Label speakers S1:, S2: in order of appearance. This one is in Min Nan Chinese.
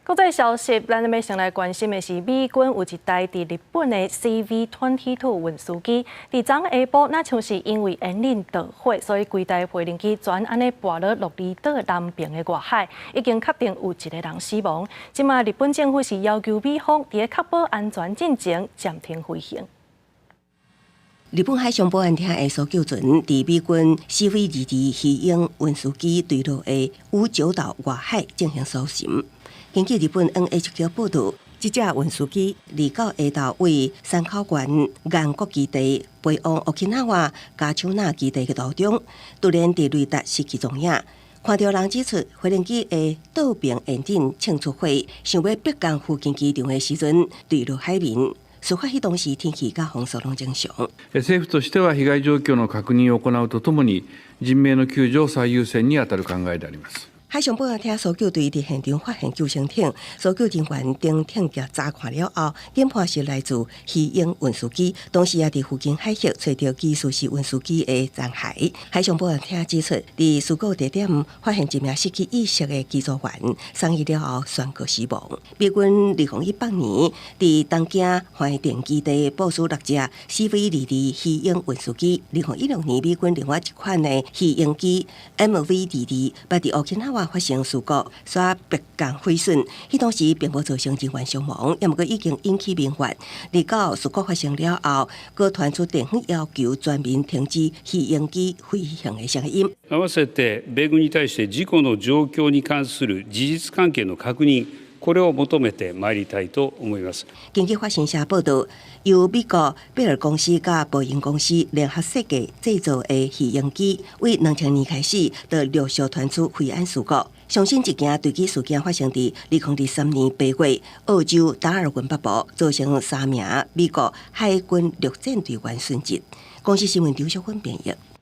S1: 國際消息，咱欲先來關心的是，美軍有一台佇日本的 CV-22 運輸機，佇昨下晡，若像是因為引擎著火，所以規台飛行機全按呢跋落鹿兒島南爿的外海，已經確定有一個人死亡。這馬日本政府是要求美方佇咧確保安全進前暫停飛行。
S2: 日本海上保安廳的搜救船佇美軍 CV-22魚鷹運輸機墜落的屋久島外海進行搜尋。根據日本 NHK 報道，這隻運輸機29下晝為山口縣岩國基地飛往沖繩嘉手納基地的途中，突然佇雷達失去蹤影。看著人指出，飛行機的倒爿引擎衝出火，想欲迫降附近機場的時陣墜落海面。事發彼當時天氣佮風速攏正常。
S3: 政府としては被害状況の確認を行うとともに、人命の救助を最優先に当たる考えであります。
S2: 海上保安廳搜救隊佇現場發現救生艇，搜救人員登艇檢查看了後，研判是來自魚鷹運輸機，當時也佇附近海域揣著疑似是運輸機的殘骸。海上保安廳指出，佇事故地點發現一名失去意識的機組員，送醫了後宣告死亡。美軍2018年佇東京橫田基地部署六隻 CV-22魚鷹運輸機。2016年美軍另外一款的魚鷹機 MV-22捌佇沖繩發生事故，煞迫降毀損，彼當時並無造成人員傷亡，也毋過已經引起民怨。29事故發生了後，閣傳出電話要求全面停止魚鷹機飛行的聲音。
S4: 併せて米軍に対して事故の状況に関する事実関係の確認、これを求めてまいりたいと思います。
S2: 根據法新社報道，由美國貝爾公司佮波音公司聯合設計製造的魚鷹機，為2000年開始就陸續傳出飛安事故。上新一件墜機事件發生佇2023年8月，澳洲達爾文北部，造成三名美國海軍陸戰隊員殉職。公視新聞劉淑芬編譯。